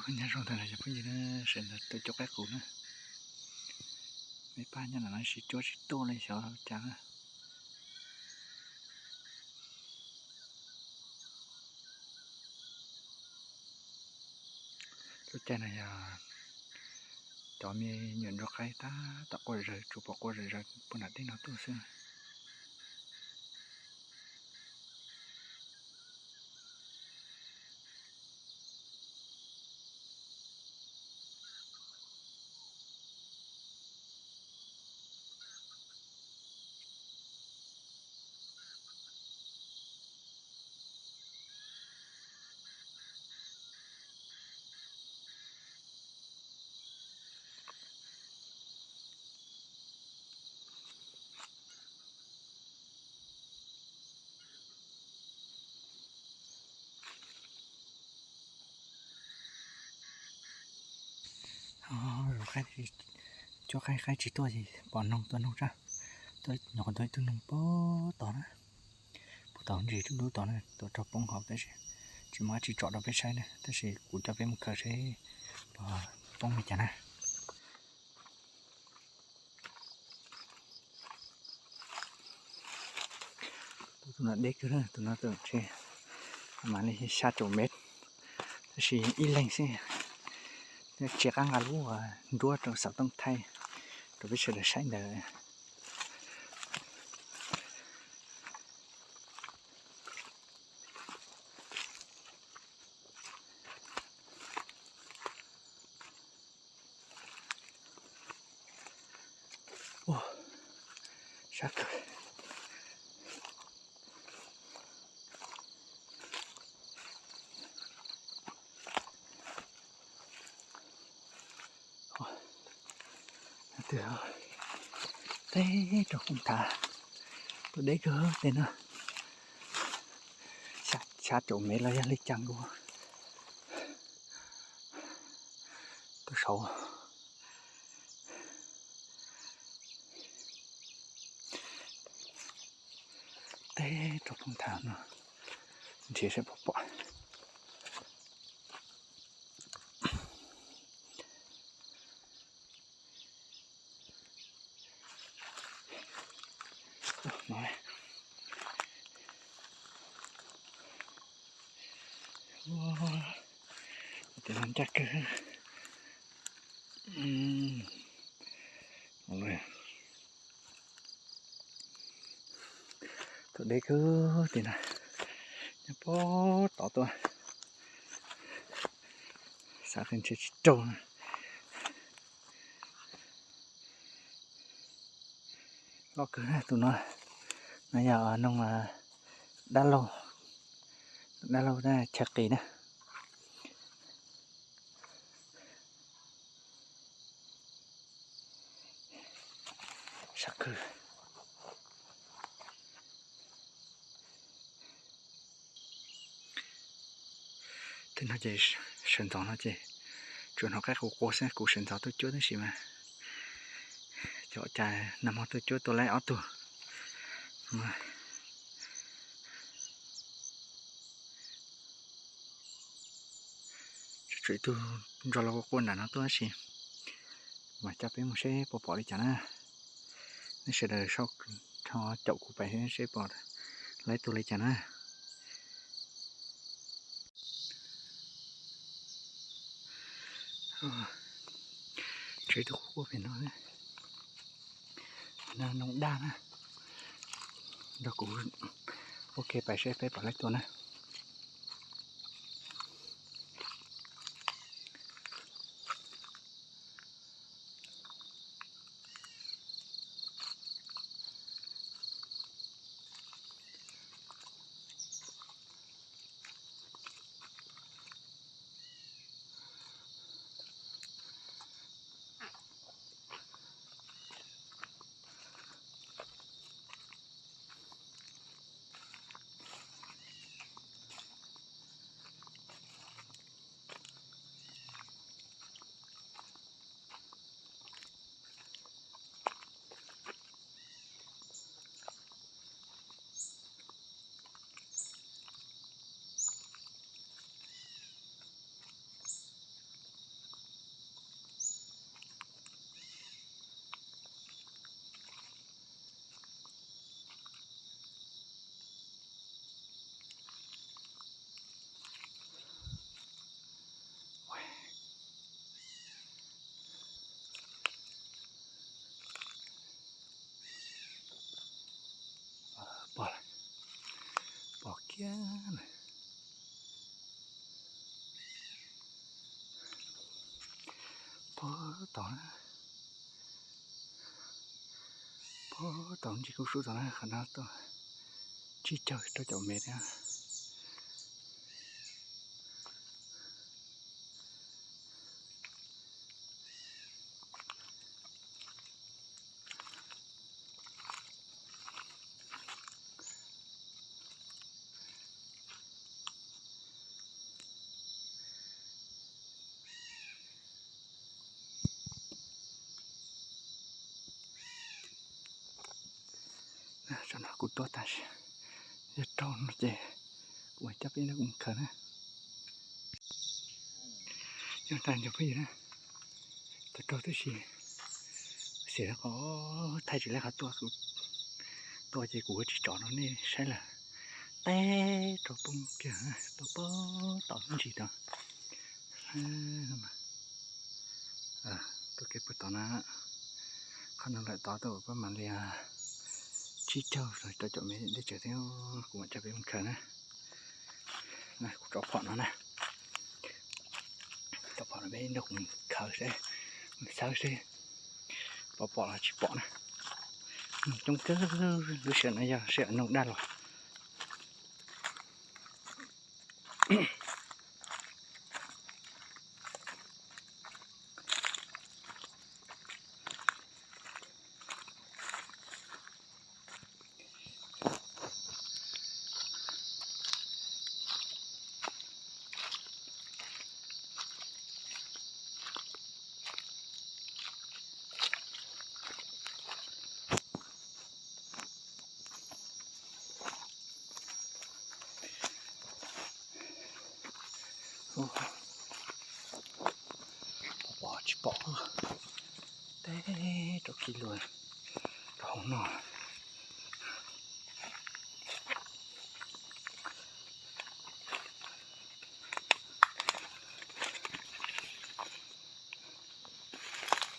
Nyob zoo ntawm no cov phooj ywg, sawv ntawd tuaj cuab qaib qus na. Peb pab nyob ntawm no tsis cuab tsis tuaj li xyov cas na. Lub caij no yog cov me nyuam ntsuag qaib tab tom quaj zawg, tsuas pom quaj zawg zawg puag nram dej no tuaj xwb. Cuab qaib, qaib tsis tuaj ces pom noog, tua noog tso. Nyuam qhuav tua ib tug noog puag tod na, puag tod ntsis dub dub tod na, tua raug poob hauv tab sis tsis muaj dab tsi tsom rau peb saib na, tab sis kuv coj peb mus khaws seb puas poob li cas na. Tus no deb kawg, tus no tseem mas li xya caum mev, tab sis ib leeg xwb. Tsis qab nqa lub nruab rau xov tooj thaij rau peb sawv daws saib ntawd. Sab kawg. Teb rau kooj thav, tus deb kawg tej no, xya caum mev los yog li cas nkaus. Tus saud teb rau kooj thav no, nrhiav saib puas pom. Tes no ncaj kawg. Tus deb kawg tim no, nyob puag tod tuaj, xav tias ntshe tsis raug na. Loj kawg tus no, no yog noog dab laug, dab laug chaw qis na. Sab kawg. Tej no ces sawv ntxov no ces tsuas hnov qaib qus quaj xwb, kuv sawv ntxov tuaj cuab tab sis mas cov cas nag hmo tuaj cuab tua laib ob tug. Tshuav ib tug ntso los quaj nram no tuaj tab sis mas coj peb mus seb puas pom li cas na. Nej sawv daws sau caum kuv pais seb puas laib tug li cas na. Tshuav ib tug quaj pem no, no noog daj na. Nrog kuv ua ke pais seb peb puas laib tug na. Puag tod na, puag tod ntsis kub sub tod na, qhov no tuaj tsib caug rau caum mev thiab. Tam no kuv tuaj tag, yog raug no ces kuv mam coj peb nrog kuv mus khaws na. Nyob tag nrho phooj ywg na, tau raug tib si, xim qhov thaij tsis laib qhov tuaj, kuv tuaj ces kuv tsis tsom rau nej saib lawm. Teb rau poob kiag, tuaj poob tom ntsis tod. Tuaj kev puag tod na, qhov no lawm tod tuaj pab mam li tsib caug rau caum mev deb tsawv thiab, kuv mam coj peb mus khaws na. Kuv tso phom no na, tso phom no peb nrog kuv mus khaws seb, mus xawb seb pom pom los tsis pom na. Noog coob kawg, lub sij hawm no yog sij hawm noog daj los. Pom pom tsis pom, teb rau kiag lawm, rau hauv no.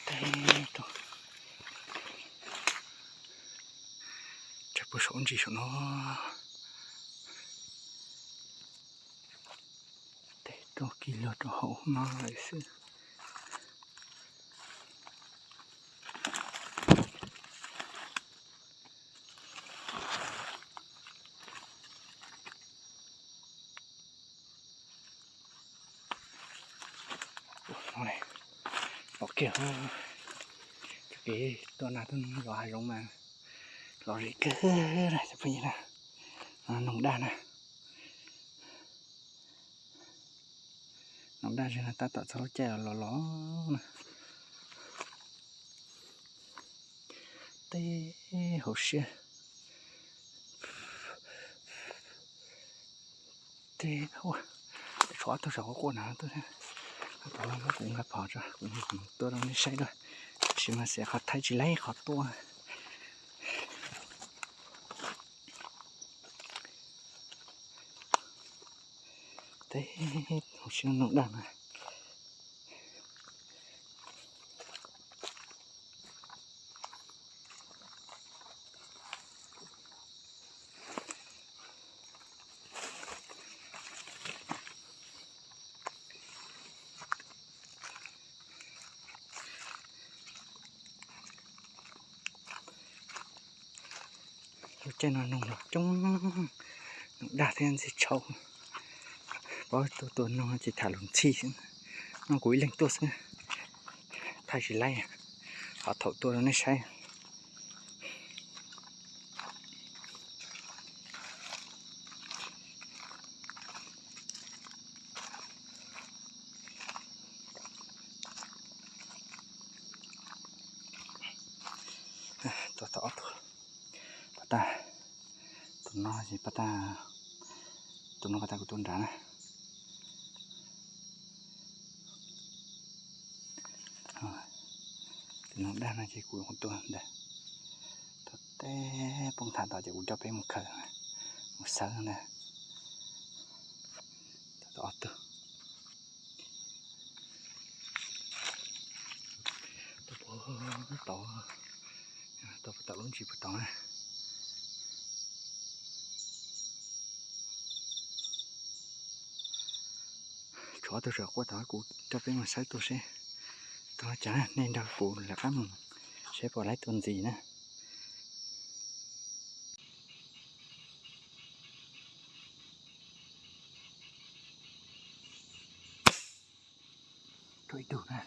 Teb rau, tsam puag saum ntsis saum no. Teb rau kiag los rau hauv no lawm xwb. Pom kiag, txoj kev tuaj na, tuaj zov hav zoov mas lom zem kawg na cov phooj ywg na. Noog daj na, noog daj zig no tab tom txog lub caij los los na. Teb hauv siab, teb, tshuav ob tug saum quaj quaj na, tau los muab kuv nqa phom tso, kuv tuaj rau nej saib dua, tab sis mas xim qhov thaij tsis laib qhov tuaj. Teb hauv siab noog daj na. Lub caij no noog los coob, noog daj thiab ntxim tshauv. Paub tuaj tua noog ces tham lus ntxhi xwb, no kuv ib leeg tuaj xwb, thaij tsis laib, qhov thaum tuaj rau nej saib. Tuaj tau ob tug, pab tag, tus no ces pab tag, tus no pab tag kuv tuaj nrad na. Tus no daj no ces kuv tuaj ntag. Tuaj teb poob tham tod ces kuv coj peb mus khaws, mus xawb ntag. Tau ob tug. Tuaj puag tod, tuaj puag tom lub ntsis puag tod na. Tshuav ob tug saum quaj tod, kuv coj peb mus xawb tuaj seb Tau cas nej nrog kuv lawv qab mus saib puas laib tus ntxiv na. Rau ib tug na,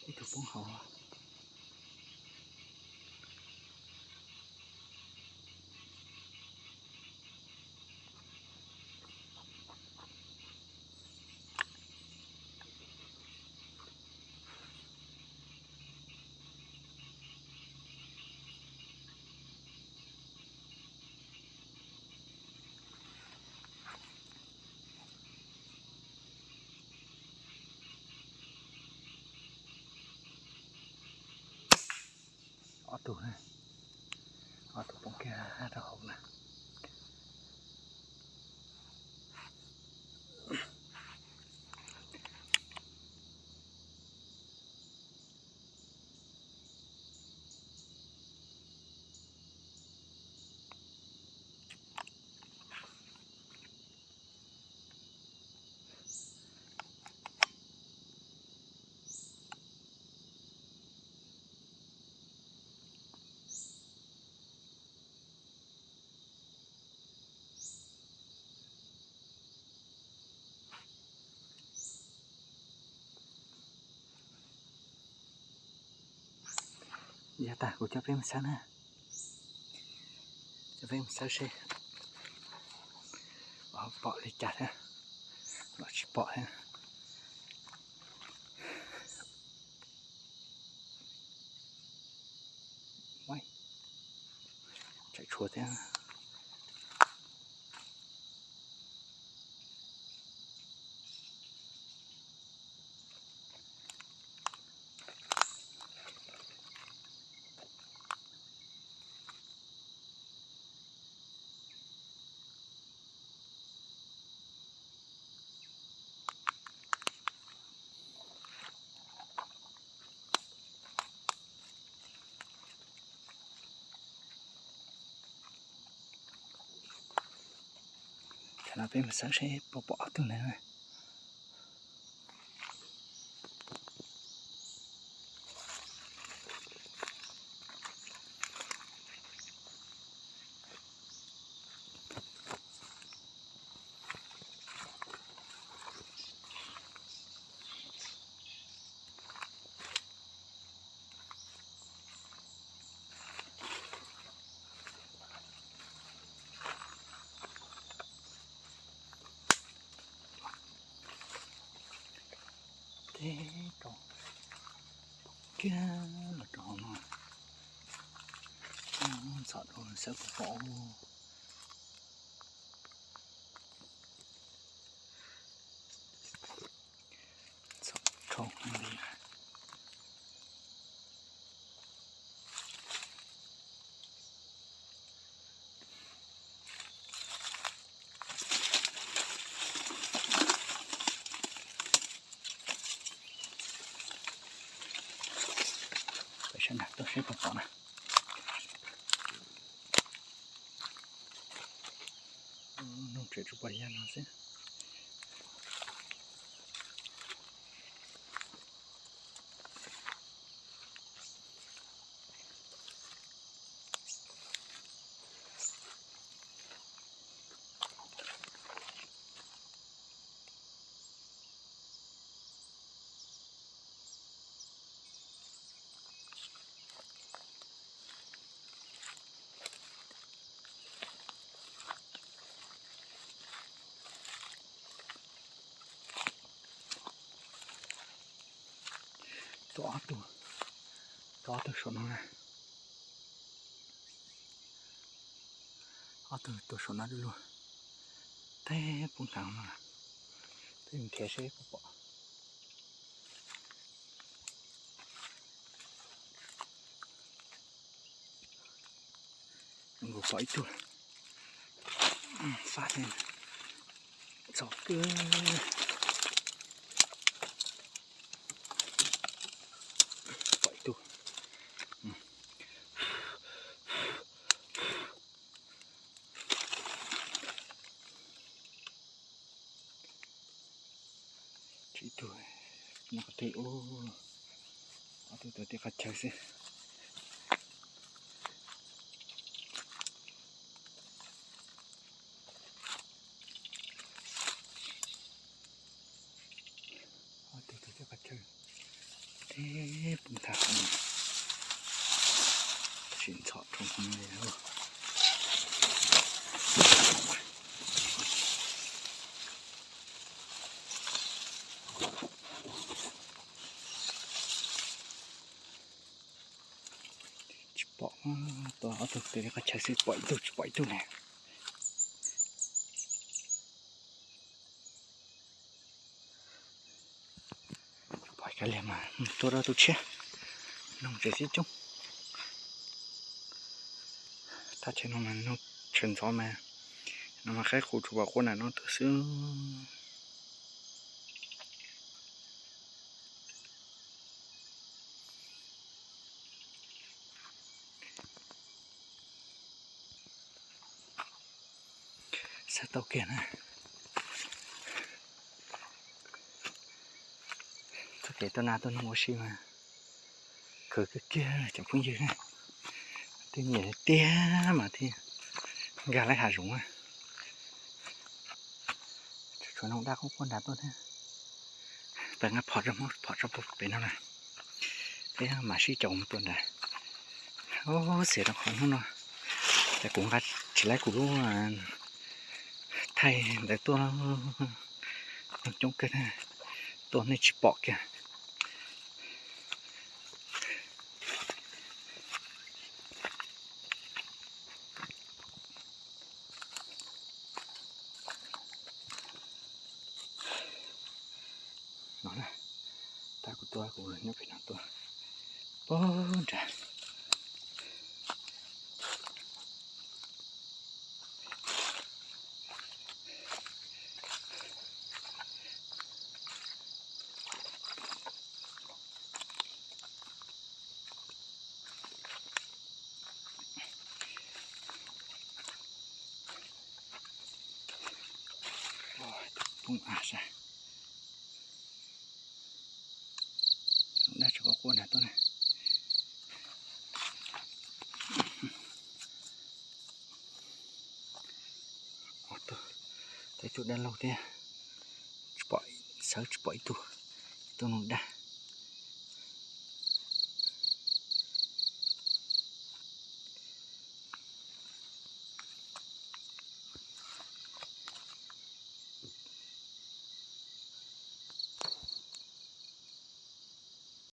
ib tug poob hauv. Ob tug, ob tug poob kiag rau hauv na. Yog tas kuv coj peb mus xawb na, coj peb mus xawb seb pom li cas thiab los tsis pom thiab. Tseem tshuav thiab. Thaum no peb mus xawb seb puas pom ob tug ntawd na. Teb rau kiag los rau hauv no, ntxhov rau xawb puas pom. Txhob rho li na. Peb sawv nag tuaj seb puas pom na. Nug tseem tsis pom yag no xwb. Tuaj ob tug, tuaj ob tug saum no na. Ob tug tuaj saum no dub lug. Teb poob nrad no, peb mus nrhiav seb puas pom. Nkaus pom ib tug, fab thiab, txog kawg. Pom ib tug. Tshuav ib tug, Nyob qhov twg ub, ob tug tuav tej qhov chaw xwb. Ob tug tuav tej qhov chaw, tej poob tag, tab sis ntxhov rau hauv li. Tsis pom, tuav ob tug tuav tej qhov chaw xwb pom ib tug tsis pom ib tug ne. Pom kav liam mas tua rau tus tshiab, noog tseem sib coob. Thaj chaw no mas noog tshwm ntxov mas, no mas qaib qus tsuas pom quaj nram no twg xwb. Xav tau kiag na. Txoj kev tuaj nas tuaj noog ua si mas khwv kiag kiag cov phooj ywg na. Twb nyiam tiag mas thiaj nkag laib hav zoov na. Tshuav noog daj qub quaj nrad tuaj thiab. Peb nqa phom rau, phom rau pem no na. Peb mam sib caum mus tua nrad. Ub, xiam rau qhov hnub no ces kuv nqa tsis laib kuv lub thaij ntawd tuaj, noog coob kawg, tuaj nej tsis pom kiag. No, tab kuv tuaj kuv nyob pem no tuaj pog nrad. Poob av sas. Daj tsis quaj quaj nrad tuaj na. Tus, tus daj laug thiab, tsis pom, xav tsis pom ib tug, ib tug noog daj.